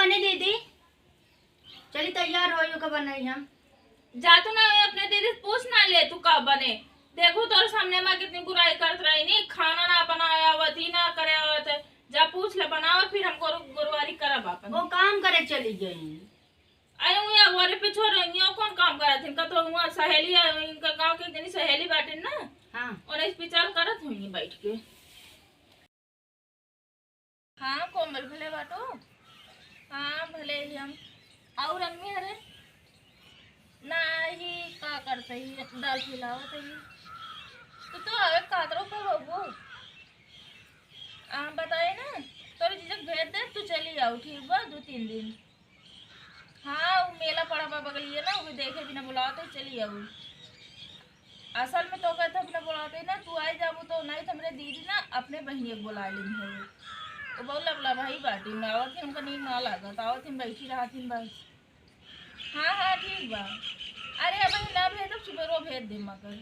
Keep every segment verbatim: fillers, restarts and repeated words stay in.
बने दीदी, चली तैयार होई, ओका बनाई हम। जा तू ना, अपने दीदी से पूछ ना ले तू का बने। देखू तोरे सामने माँ कितनी बुराई करत रही नी, खाना ना बनाए आवत ही ना करे आवत है। जा पूछ ले, बनावा, फिर हम गोरु-, गोरुवारी करब आपन। वो काम करे चली गई। अरे उहाँ अगवारे पे छोड़ रही हो, कौन काम करत हिन? कतो उहाँ सहेली है, इनका गाँव के एक जनी सहेली बाटिन ना, हाँ। उन्हें विचार करत हुई बैठ के। हाँ कोमल, भले बाटो? हाँ भले ही हम। और अम्मी, अरे नाही, का करते ही, दाल फुलावत ही। तू तो आवे कातरो पे होबो। आ बताए ना, तोरे जीजा के भेज दे, तू चली आओ, ठीक बा, दो तीन दिन। हाँ, वो मेला पड़ा बा बगलिए ना, वो देखे बिना बुलावत ही चली आओ। असल में तो कहते अपने बुलाते ना, तू आई जाबू तो नहीं तो हमरे दीदी ना अपने बहिनी के बुला लेनी है। तो बहुत लबला भाई बाटी में आवत ही, हमका नीक ना लागत, आवत ही बैठी रहत ही बस। हाँ, हाँ, ठीक बा। अरे, अब ना भेजब, सुबेरो भेज दे मगर।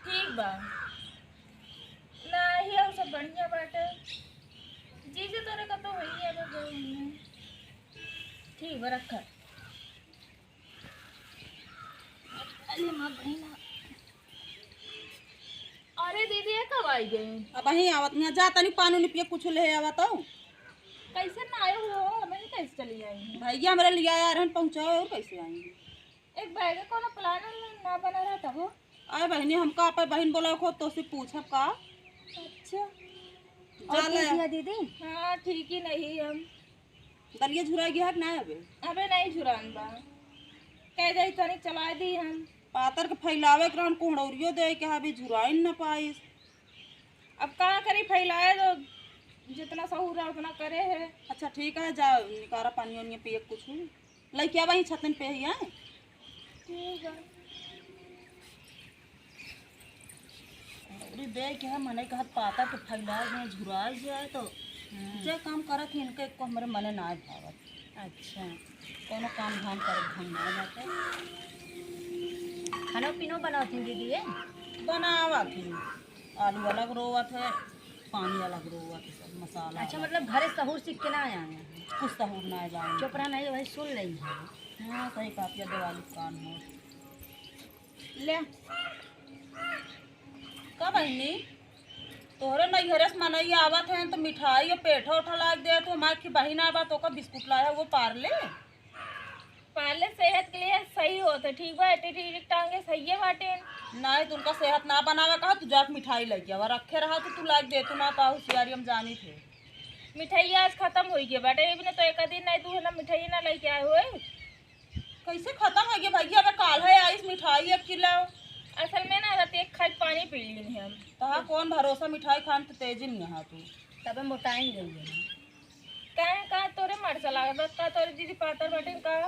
ठीक बा। नाही, और सब बढ़िया बाटे। जीजे तोरे का तो होई है, अबे गए हैं। ठीक बा, रखा। अरे माँ बहिना। अरे दीदी, ये कब आई गई? अब वहीं आवत, यहाँ जा तनी पानी उनी पिए, कुछ ले आवा तो। कैसे ना आए हो? हमें कैसे चली आई? भैया हमरे लिए आया रहन, पहुँचाओ और कैसे आएंगे? एक बैग कोनो प्लान ना बना रहा था वो। अरे बहिनी, हमका अपन बहिन बोला खो, तो से पूछब का? अच्छा। जा और ले। ठीक है दीदी? हाँ, ठीक ही नहीं हम। दलिया झुरा गया है कि ना अबे? अबे नहीं झुरान बा। कह दे तनी चला दी हम। पातर के फैलावे के रहन, कोहड़ौरियो दे के अभी झुराइन न पाइस। अब का करी, फैलाए तो जितना सहूर है उतना करे है। अच्छा ठीक है, जा निकारा पानी ओनिया पिए कुछ। लइके आवा ही छतन पे ही है। ठीक है। अरे बे, क्या मने कहत पाता के फैला जाए, झुराई जाए तो हम्म। जे काम करत ही इनके को हमरे मने ना भावत। अच्छा। कोनो काम धाम करत ढंग ना जाते। खाना पीनो बनावत ही दीदी, ये? बनावत ही। आलू अलग रोवत है, पानी अलग रोवत है, सब मसाला अच्छा, अलग। मतलब घरे सहूर सीख के ना आया है? कुछ सहूर ना जाए। चुप रहा नहीं, वही सुन लेंगे। हाँ, सही बात है, दिवाली कान हो। ले। का बहिनी, तोहरे नैहरे से मनई आवत है तो मिठाई और पेठा उठा लाग दे, तो हमार की बहिन आवा तो का बिस्कुट लाया वो पार्ले? पार्ले सेहत के लिए सही होत है, ठीक बा, टिटी टांगे सही बाटे। नहीं, तू उनका सेहत ना बनावे कहा, तू जाके मिठाई लइके आवा, रखे रहा तो तू लाग दे, तू ना पा होशियारी हम जानी थे। मिठाई आज खत्म हो गया बाटे, इबने तो एक दिन नहीं तू है ना मिठाई ना लइके आए हुए। कैसे खत्म हो गया भैया? अबे काल है आइस मिठाई एक किलो। असल में ना रात एक खाई पानी पी ली हम। तहा कौन भरोसा मिठाई खान तो तेजी नहीं यहाँ तू। तबे मोटाई गई है। काहे का तोरे मरचा लागत बा? का तोरे दीदी पातर बाटे का?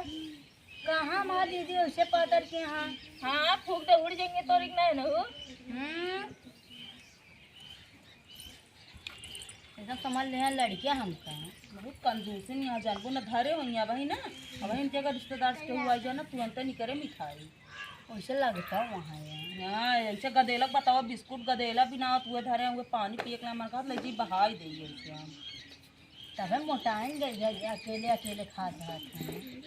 कहाँ माँ दीदी वैसे पातर के यहाँ? हाँ, फूक दे उड़ जाएंगे तोरे के नहीं ना हो। हम्म। एकदम समझ ले हैं लड़कियाँ हमका। बहुत कंजूसिन यहाँ जानबो न धरे होइया वही ना। अब वही इनके अगर रिश्तेदार से केहू आई जाए ना तुरंते निकरे मिठाई। वैसे लगता वहाँ है। हाँ, ऐसे गदेला बताओ, बिस्कुट गदेला बिना तुए धरे होंगे, पानी पिए के ला मन कहत ले जी बहाई देंगे ऐसे हम। तबे मोटाइन गई है, अकेले, अकेले खात रहत हैं।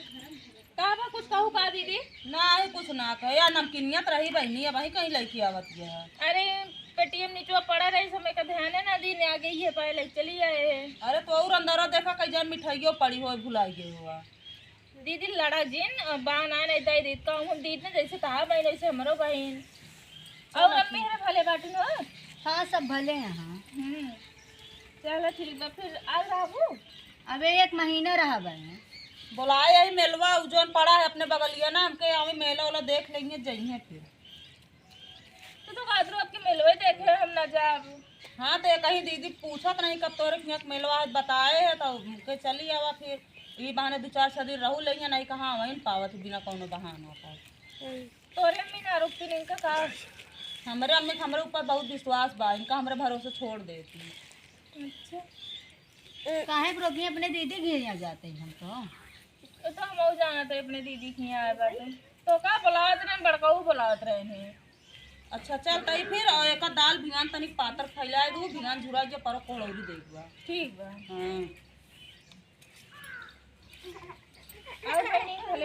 का बा, कुछ कहू का दीदी? नाही, कुछ ना कहे। या नमकीनिया त रही बहिनी, अब वही कहीं लइके आवत गया है। अरे, पेटीएम निचवा पड़ा रही, समय का ध्यान है ना, दिन आ गई है, पहले चली आए हैं। अरे, तो और अंदर देखा, कहीं जान मिठाइयो पड़ी हो, भुलाई गई हुआ। दीदी, लड़ा जिन, बान आ नहीं दई दीद का, हम दीद ने जैसे तहार बहिन, वैसे हमरो बहिन। और चलो, अम्मी ठीक। है भले बाटू न? हाँ, सब भले हैं, हाँ। हम्म, चलो ठीक बा, फिर आल रहबू? अबे एक महीना रहबे। बोलाए यही मेलवा, उ जौन पड़ा है अपने बगलिया ना, हमके आवे मेला वाला देख लेंगे, जइहे फिर। तो, तो कादरो आपके मेलवा ही देखे, हम ना जाब। हाँ, तो ये कहीं दीदी पूछत नहीं कब तोरे हियाँ के मेलवा है, बताए है तो हमके चली आवा फिर। ई बहाने दो चार छह दिन रहू लेंगे, नहीं कहाँ वहीं पावत बिना कौनो बहाना का। तोरे अम्मी ना रुकती इनका का? हमरे अम्मी के हमरे ऊपर बहुत विश्वास बा, इनका हमरे भरोसे छोड़ देती। अच्छा। काहे के रोकिए, अपने दीदी के यहाँ जाते हैं हम तो। तो, तो हम और जाना थे अपने दीदी के यहाँ आए बाटे। तो का बुलावत रहे, बड़काऊ बुलावत रहे हैं। अच्छा चल तई फिर, और एक दाल भियान तनिक पातर फैलाए दू, भियान झुरा के परो कोड़ौरी दे दुआ। ठीक बा। हाँ।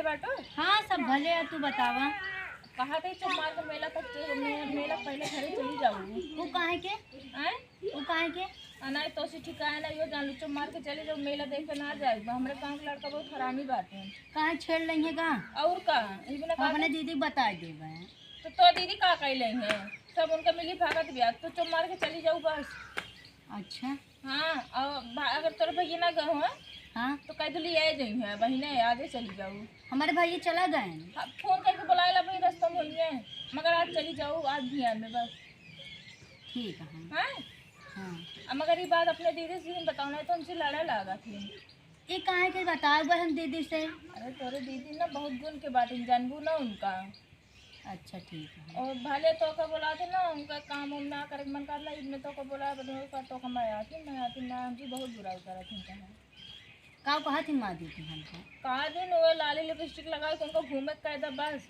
बाटो? हाँ, सब भले है, तू बतावा। कहा थे चुप मार के मेला तक के, मे-, मेला पहले घरे चली जाऊ। वो काहे के? आय? वो काहे के? आ, नहीं तो से ठिकाना यो जान लू, चुप मार के चली जाऊ, मेला देखे ना जाए। हमरे गाँव के लड़का बहुत हरामी बाटे। काहे छेड़ लेंगे का? और का? ई बिना का अपने दीदी बताई देबे। तो, तो दीदी का कह लेंगे? सब उनका मिली भागत बिया, तो चुप मार के चली जाऊ बस। अच्छा। हाँ, और भा-, अगर तोर भैया ना गए हो, हाँ। तो कह दो ले आए जइहे, बहिने आजे चली जाऊ। हमारे भैया चला गए हैं। हाँ, फोन करके बुलाए ला भाई, रास्ता में होइए, मगर आज चली जाऊ, आज बिहान में बस। ठीक है। हाँ? हाँ। अब मगर ये बात अपने दीदी से नहीं बताओ, नहीं तो उनसे लड़े लागा फिर। ये काहे के बताओ बहन दीदी से? अरे तोरे दीदी ना बहुत गुण के बाटे, जानबू ना उनका। अच्छा, ठीक है। और भले तोका बोलाते ना, उनका काम उम ना करे के मन करला, इतने तोका बोला, बदले का तोका मैं आती, मैं आती, मैं हमसे बहुत बुराई करत हूँ कहा। का कहत ही माँ दीदी हमको? का दिन वो लाली लिपस्टिक लगा के उनको घूमे के कायदा बस।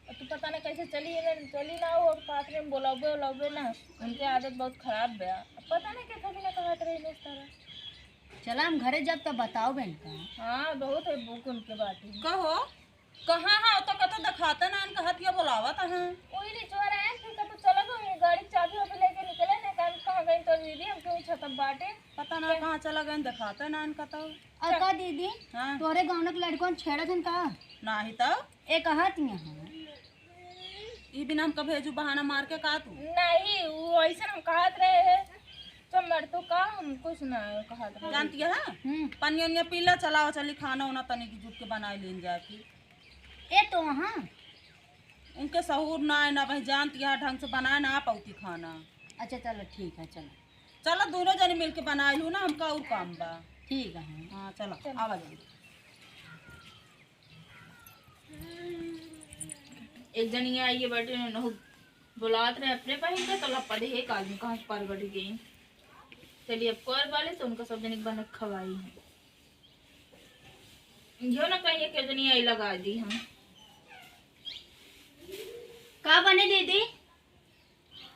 और तू पता ना कैसे चली ना, चली ना हो, और पास में बोलाबे, बोलाबे ना, उनके आदत बहुत खराब बा। अब पता ना कैसे भी ना कहत रही इस तरह। चला हम घरे जब तो बताओ बहन का। हाँ, बहुत है बुक उनके बाटे। कहो। कहाँ है? तो कतो देखाते ना, इनका हथिया बोलावत है। ओही रे चोर आए, फिर कतो चला गए, गाड़ी के चाबी वाबी लेके निकले ना, काम कहाँ गई तो दीदी, हम क्यों छतब बाटे। पता ना कहाँ चला गए, देखाते ना इनका तो। और का दीदी, हाँ। तोरे गाँव के लड़कन छेड़त हन का? नाही तो। ए कहत यहाँ। ई बिना हमका भेजू बहाना मार के का तू? नहीं, वो ऐसे हम कहत रहे हैं, तो मर तो का हम कुछ ना कहत रहे। जानती है? हम्म। पनिया उनिया पी ला, चलाओ चली खाना उना तनी की जुट के बनाए लेन जाती। ए तो हाँ। उनके सहूर ना है, ना भाई जानती है, ढंग से बनाए ना पौती खाना। अच्छा चलो ठीक है, चलो। चलो दोनों जने मिलके बनाए लू ना, हमका और काम बा। ठीक है। हाँ चलो, चलो। आवा जाओ। एक जनी आई है बैठे, उन्होंने बुलात रहे अपने बहिन के, तो लपा दे एक आदमी कहाँ से परगट गई। चलिए अब कर वाले तो उनका सब जने के बना के खवाई है। यो ना कहिए के जनी आई लगा दी हम। का बने दीदी?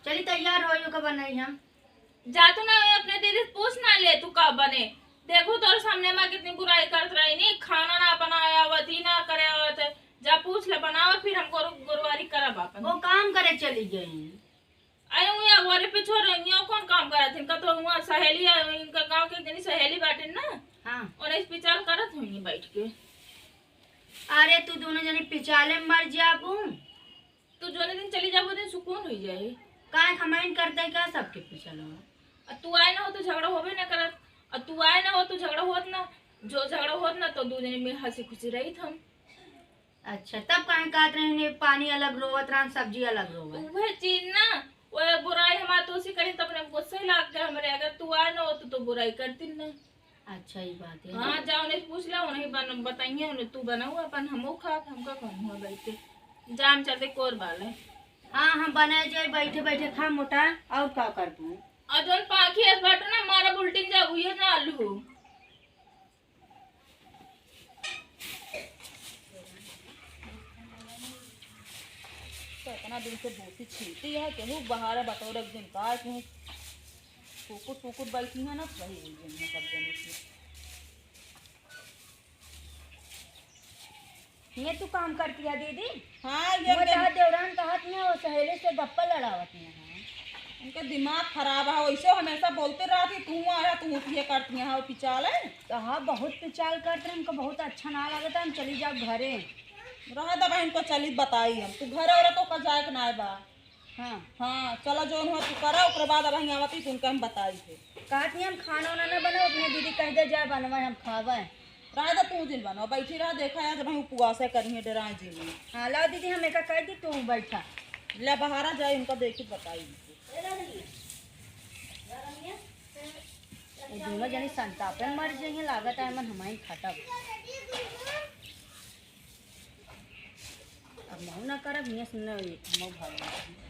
चली तैयार हो, यो का बनाई हम। जा तू ना अपने दीदी से पूछ ना ले तू का बने। देखो तोर सामने माँ कितनी बुराई करत रही नी, खाना ना बनाए आवत ही ना करे आवत है। जा पूछ ले बनावा, फिर हम गुरु-, गुरुवारी करब आपन। वो काम करे चली गई। अरे उहाँ अगवारे पिछोर रही, कौन काम करत है? इनका तो उहाँ सहेली है, इनका गाँव के एक जनी सहेली बाटे ना। हाँ। और इस पिचाल करत हुई बैठ के। अरे तू दोनों जनी पिचाले में मर जाबू। तू जोने दिन चली जाबो, दिन सुकून हुई जाए। काहे खमाइन करते का सबके पीछे लोग? आ तू आए ना हो तो झगड़ा होबे ना करत, आ तू आए ना हो तो झगड़ा होत ना, जो झगड़ा होत ना तो दू दिन में हँसी खुशी रहित हम। अच्छा, तब काहे कहत रहे ने पानी अलग रोवत रहन, सब्जी अलग रोवत? उहे चीज ना, वो बुराई हमार तो उसी करी, तब ने गुस्से लाग गए हमरे। अगर तू आए ना हो तो, तो बुराई करती ना। अच्छा, ई बात है। हाँ, जा उन्हें पूछ ला, उन्हें बन-, बताइए, उन्हें तू बनाऊ अपन, हमो खाब, हमका कौन हुआ बैठ के। जा, हम चलते कोर बाल है। हाँ, हम बनाए जाए, बैठे बैठे खा मोटा, और का करबू? और जौन पाखी है बाटो ना, मारा बुलटिन जा, उहे ना आलू हो। तो इतना दिन से भूसी छीलती है, केहू बहारा बटोरक दिन का, केहू कुकुर, कुकुर बैठी है ना, वही हुई जन है सब जने की। ये तू काम करती है दीदी? हाँ, ये वो दिन तोहार देवरान कहत है, वो सहेली से गप्पा लड़ावत है। उनका दिमाग खराब है, वैसे हमेशा बोलते रहती, तू आया, तू ये करती है, वो पिचाल है। तो हाँ, बहुत पिचाल करते हैं, हमको बहुत अच्छा ना लगता, हम चली जाब घरे। रह दबा, इनको चली बताई हम, तू घरे और तो का जाए के ना बा। हाँ। हाँ, चला जौन हो तू करा, ओकरे बाद अब हम आवत ही, तो उनका हम बताई थे। कहत नहीं हम खाना वाना ना बनाओ, अपने दीदी कह दे जाए बनवाए, हम खावे। रह दे, तू जिन बनाओ, बैठी रह, देखा यार, जब हम उपवास है करी है, डराए जी में। हाँ, लाओ दीदी, हम एका कह दी, तू बैठा। ले बहारा जाए, उनका देखी बताई। ये दोनों जनी संतापे मर जाइए, लागत है मन हमारी खटब। अब महू ना करब, हियाँ से न, हमहू भाग जाई।